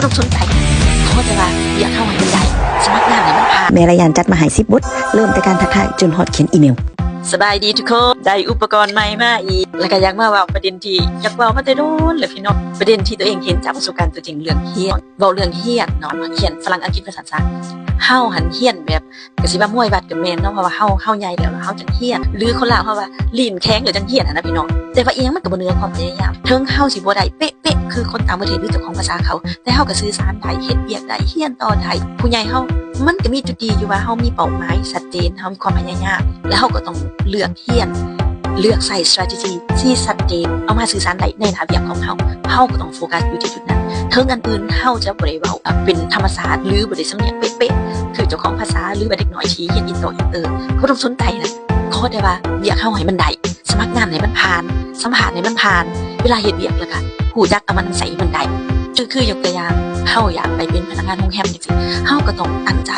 ບໍ່ຕ້ອງສົນໃຈ ຂໍແຕ່ວ່າວຽກເຮົາໃຫ້ມັນໄດ້ ສະໝັກງານໃຫ້ມັນຜ່ານ. ແມ່ລາຍານຈັດມາໃຫ້ສິບບົດ ເລີ່ມແຕ່ການທັກທາຍຈົນຮອດຂຽນອີເມວ. ສະບາຍດີທຸກຄົນ ໄດ້ອຸປະກອນໃໝ່ມາອີກ ແລ້ວກໍຢາກມາເວົ້າປະເດັນທີ່ຢາກເວົ້າມາແຕ່ດົນແລ້ວພີ່ນ້ອງ ປະເດັນທີ່ຕົວເອງເຫັນຈາກປະສົບການຕົວຈິງເລື່ອງຮຽນ. ເວົ້າເລື່ອງຮຽນເນາະ ຮຽນຝຣັ່ງ ອັງກິດ ພາສາສາກ ເຮົາຫັ້ນຮຽນແບບ ກໍຊິວ່າມວຍວັດກໍແມ່ນເນາະ ເພາະວ່າເຮົາ ເຮົາໃຫຍ່ແລ້ວ ເຮົາຈັ່ງຮຽນ ຫຼືຄົນລາວເຮົາວ່າ ລີ້ນແຂງແລ້ວຈັ່ງຮຽນຫັ້ນນະພີ່ນ້ອງ. ແຕ່ວ່າອີ່ຫຍັງມັນກໍບໍ່ເໜືອຄວາມພະຍາຍາມ ເຖິງເຮົາຊິບໍ່ໄດ້ເປະໆຄືຄົນຕ່າງປະເທດ ຫຼືເຈົ້າຂອງພາສາເຂົາ ແຕ່ເຮົາກໍສື່ສານໄດ້ ເຮັດວຽກໄດ້ ຮຽນຕໍ່ໄດ້. ຜູ້ໃຫຍ່ເຮົາມັນກໍມີຈຸດດີຢູ່ວ່າ ເຮົາມີເປົ້າໝາຍຊັດເຈນ ເຮົາມີຄວາມພະຍາຍາມ ແລະເຮົາກໍຕ້ອງເລືອກ ຮຽນ ເລືອກໃຊ້ strategy ທີ່ຊັດເຈນ ເອົາມາສື່ສານໄດ້ໃນໜ້າວຽກຂອງເຮົາ ເຮົາກໍຕ້ອງໂຟກັສຢູ່ທີ່ຈຸດນັ້ນ. ເຖິງອັນອື່ນເຮົາຈະບໍ່ໄດ້ເວົ້າເປັນທຳມະຊາດ ຫຼືບໍ່ໄດ້ສຳນຽງເປະໆ ຄືເຈົ້າຂອງພາສາ ຫຼືວ່າເດັກນ້ອຍທີ່ຮຽນອິນເຕີ ອິນເຕີ ບໍ່ຕ້ອງສົນໃຈນະ ຂໍແຕ່ວ່າວຽກເຮົາໃຫ້ມັນໄດ້ ສະໝັກງານໃຫ້ມັນຜ່ານ ສຳພາດໃຫ້ມັນຜ່ານ ເວລາເຮັດວຽກແລ້ວກະຮູ້ຈັກເອົາມານຳໃຊ້ໃຫ້ມັນໄດ້. ຄື ຄືຍົກຕົວຢ່າງ ເຮົາຢາກໄປເປັນພະນັກງານໂຮງແຮມຈັ່ງຊີ້ ເຮົາກໍຕ້ອງຕັ້ງໃຈ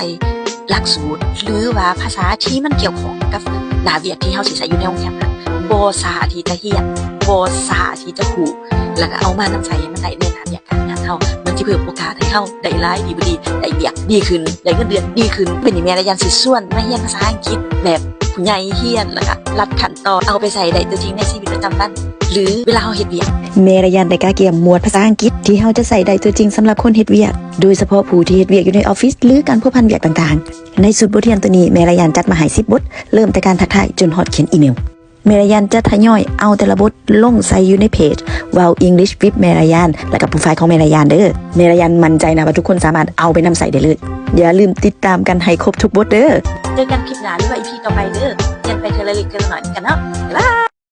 ຫຼັກສູດ ຫຼືວ່າພາສາທີ່ມັນກ່ຽວຂ້ອງກັບໜ້າວຽກທີ່ເຮົາຊິໃຊ້ຢູ່ໃນໂຮງແຮມນັ້ນ ບໍ່ຊ້າທີ່ຈະຮຽນ ບໍ່ຊ້າທີ່ຈະຮູ້ ແລ້ວກໍເອົາມານຳໃຊ້ໃຫ້ມັນໄດ້ໃນໜ້າວຽກການງານເຮົາ ມັນຊິເພີ່ມໂອກາດໃຫ້ເຮົາໄດ້ລາຍດີບໍ່ດີ ໄດ້ວຽກດີຂຶ້ນ ໄດ້ເງິນເດືອນດີຂຶ້ນ. ມື້ນີ້ແມ່ລາຍານຊິຊວນມາຮຽນພາສາອັງກິດແບບຜູ້ໃຫຍ່ຮຽນ ແລ້ວກໍລັດຂັ້ນຕອນ ເອົາໄປໃຊ້ໄດ້ຕົວຈິງໃນຊີວິດປະຈຳວັນ ຫຼືເວລາເຮົາເຮັດວຽກ. ແມ່ລາຍານໄດ້ກະກຽມໝວດພາສາອັງກິດທີ່ເຮົາຈະໃຊ້ໄດ້ຕົວຈິງສຳລັບຄົນເຮັດວຽກ ໂດຍສະເພາະຜູ້ທີ່ເຮັດວຽກຢູ່ໃນອອບຟິດ ຫຼືການພົວພັນວຽກຕ່າງໆ. ໃນຊຸດບົດຮຽນໂຕນີ້ ແມ່ລາຍານຈັດມາໃຫ້ສິບບົດ ເລີ່ມແຕ່ການທັກທາຍຈົນຮອດຂຽນອີເມວ. ແມ່ລາຍານຈະທະຍອຍເອົາແຕ່ລະບົດລົງໃສ່ຢູ່ໃນເພຈ Wow English with ແມ່ລາຍານ ແລະກະໂປຣໄຟຂອງແມ່ລາຍານເດີ. ແມ່ລາຍານໝັ້ນໃຈນະວ່າທຸກຄົນສາມາດເອົາໄປນຳໃຊ້ໄດ້ເລີຍ. ຢ່າລືມຕິດຕາມກັນໃຫ້ຄົບທຸກບົດເດີ. ເຈີກັນຄລິບໜ້າ ຫຼືວ່າອີພີຕໍ່ໄປເດີ. ຮຽນໄປເທື່ອລະເລັກເທື່ອລະໜ້ອຍກັນເນາະ. ບາຍບາຍ.